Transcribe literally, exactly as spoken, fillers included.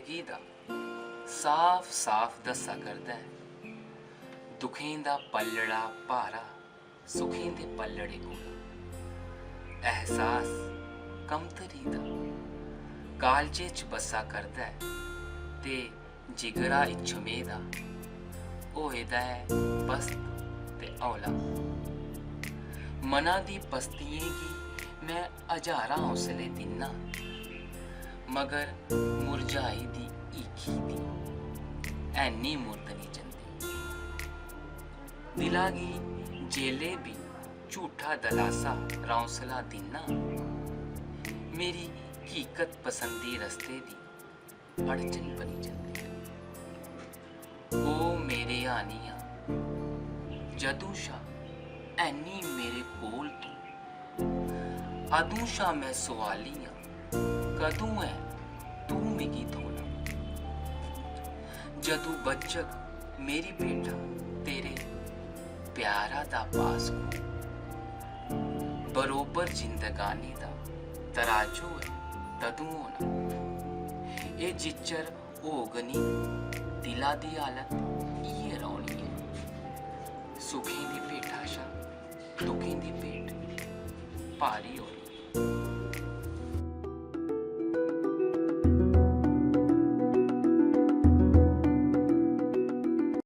जिंदगी दा साफ साफ दस्सा करदा ऐ। दुखें दा पल्लड़ा भारा सुखें दे पल्लड़े कोला। एहसास कमतरी दा कालजे च बस्सा करदा ऐ ते जिगरा इच्छमें दा होए दा ऐ पस्त ते हौला। मना दी पस्तियें गी में हजारां हौसले दिन्ना, मगर मुरझाई दी हीखी दी ऐनी मुर्द निं जंदी। दिला गी जेल्लै बी झूठा दलासा रौंसला दिन्ना, मेरी हकीकत पसंदी रस्ते दी अड़चन बनी जंदी ऐ। ओ मेरे हानिया, जदूं शा ऐनी मेरे कोल तूं, अदूं शा में सोआली आं, कदूं ऐ तूं मिगी थ्होना? जदूं बज्जग मेरी भेठा तेरे प्यारा दा पास हो, बरोबर जिंदगानी दा तराजू ऐ तदूं होना। एह् जिच्चर होग निं, दिला दी हालत इ'यै रौह्नी ऐ। सुखें दी भेठा शा दुखें दी भेठ भारी होनी ऐ।